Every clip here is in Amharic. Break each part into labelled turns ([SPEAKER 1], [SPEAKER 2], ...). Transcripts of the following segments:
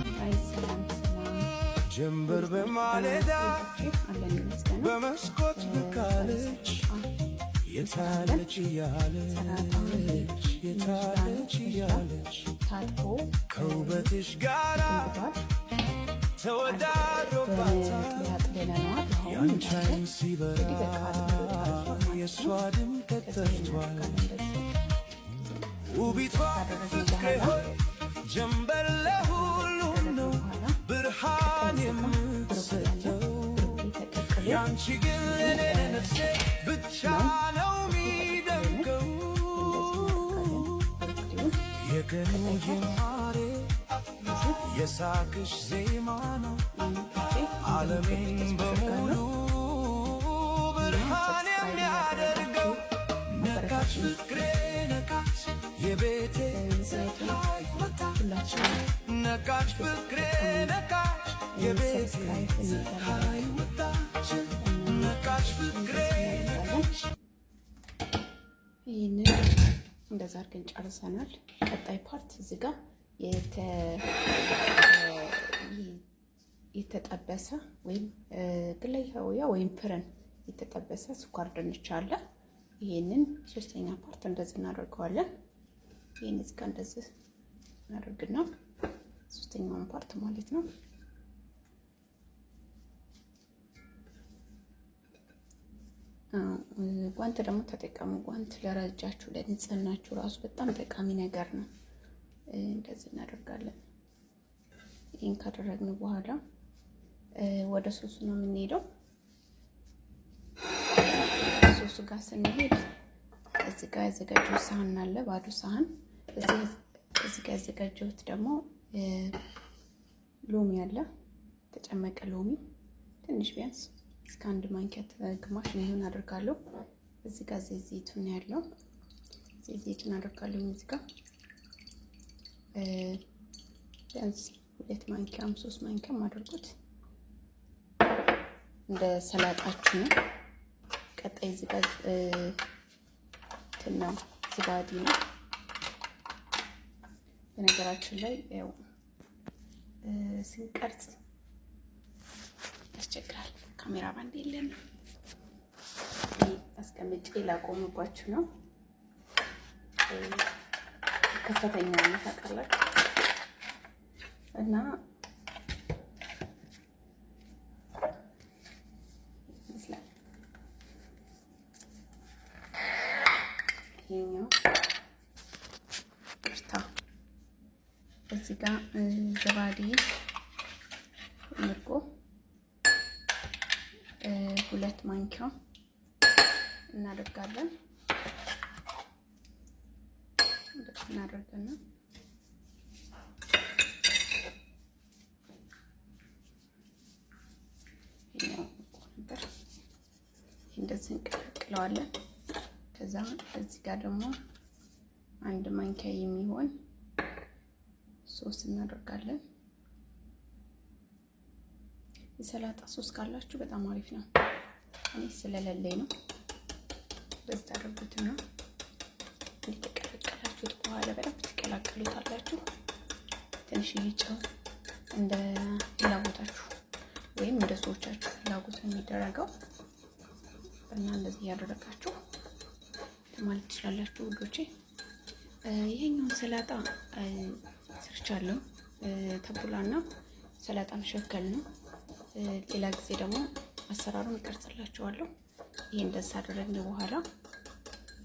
[SPEAKER 1] ሰላም ሰላም።
[SPEAKER 2] ጀንበር በማለዳ
[SPEAKER 1] አለን ይመስገን።
[SPEAKER 2] በመስኮት ብቅ አለች፣ የታለች እያለች የታለች እያለች
[SPEAKER 1] ታጥቦ
[SPEAKER 2] ከውበትሽ ጋራ ተወዳድሮባታል።
[SPEAKER 1] አጥበነዋል።
[SPEAKER 2] ያንቺ ዓይን ሲበራ የእሷ ድምቀት ጠፍቷል። ውቢቷ ፍቅሬ ሆይ፣ ጀንበር ለሁሉም ነው ብርሃን የምትሰጠው፣ ያንቺ ግን ለኔ ለነፍሴ ብቻ ነው የሚደምቀው። የቀኑ ጅማሬ የሳቅሽ ዜማ ነው፣ ዓለሜን በሙሉ ብርሃን የሚያደርገው። ነቃች ፍቅሬ ነቃች፣ የቤቴ ፀሐይ ወጣች። ነቃች ፍቅሬ ነቃች፣ የቤቴ ፀሐይ ወጣች። ነቃች ፍቅሬ ነቃች።
[SPEAKER 1] ይህንን እንደዛ አድርገን ጨርሰናል። ቀጣይ part እዚህ ጋር የተጠበሰ ወይም ግላይ ያ ወይም ፍርን የተጠበሰ ስኳር ድንች አለ። ይሄንን ሶስተኛ part እንደዚህ እናደርገዋለን። ይሄን እዚህ ጋር እንደዚህ እናደርግና ሶስተኛውን part ማለት ነው። ጓንት ደግሞ ተጠቀሙ። ጓንት ለረጃችሁ ለንጽህናችሁ ራሱ በጣም ጠቃሚ ነገር ነው። እንደዚህ እናደርጋለን። ይህን ካደረግን በኋላ ወደ ሶሱ ነው የምንሄደው። ሶሱ ጋር ስንሄድ እዚህ ጋር ያዘጋጀሁት ሳህን አለ፣ ባዶ ሳህን። እዚህ ጋር ያዘጋጀሁት ደግሞ ሎሚ አለ፣ ተጨመቀ ሎሚ ትንሽ ቢያንስ እስከ አንድ ማንኪያ ግማሽ የሚሆን አደርጋለሁ። እዚህ ጋር ዘይቱን ያለው ዘይቱን አደርጋለሁ። እዚህ ጋር ቢያንስ 2 ማንኪያም 3 ማንኪያም አድርጉት፣ እንደ ሰላጣችሁ ነው። ቀጣይ እዚህ ጋር እንትን ነው፣ ዝባዲ ነው። በነገራችን ላይ ያው ስንቀርጽ ያስቸግራል። ካሜራ ባንድ የለም። አስቀምጬ ላቆምባችሁ ነው። ከፍተኛ ነው ታውቃላችሁ። እና ይመስላል ይሄኛው። ቅርታ፣ እዚህ ጋር ዘባዴ ምርጎ 2 ማንኪያ እናደርጋለን። እንደዚህ እናደርግና ነበር እንደዚህ እንቀላቅለዋለን። ከዛ እዚህ ጋር ደግሞ 1 ማንኪያ የሚሆን ሶስ እናደርጋለን። የሰላጣ ሶስ ካላችሁ በጣም አሪፍ ነው። እኔ ስለሌለኝ ነው። በዚህ ታደርጉትና እንዲተቀላቀላችሁት በኋላ በደንብ ትቀላቀሉታላችሁ። ትንሽዬ ጨው እንደ ፍላጎታችሁ ወይም እንደ ሰዎቻችሁ ፍላጎት ነው የሚደረገው እና እንደዚህ እያደረጋችሁ ማለት ትችላላችሁ ውዶቼ። ይሄኛውን ሰላጣ ሰርቻለሁ። ተቡላና ሰላጣ መሸከል ነው። ሌላ ጊዜ ደግሞ አሰራሩን እቀርጽላችኋለሁ። ይሄ እንደዛ አደረግን በኋላ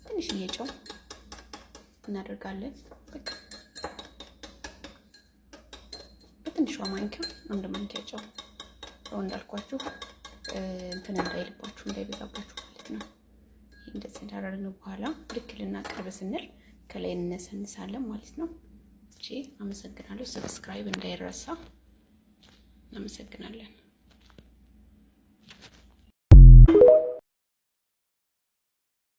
[SPEAKER 1] ትንሽዬ ጨው እናደርጋለን። በቃ በትንሿ ማንኪያ 1 ማንኪያ ጨው ያው እንዳልኳችሁ እንትን እንዳይልባችሁ እንዳይበዛባችሁ ማለት ነው። ይሄ እንደዚህ እንዳደረግን በኋላ ልክ ልናቀርብ ስንል ከላይ እንነሰንሳለን ማለት ነው። እሺ፣ አመሰግናለሁ። Subscribe እንዳይረሳ። እናመሰግናለን።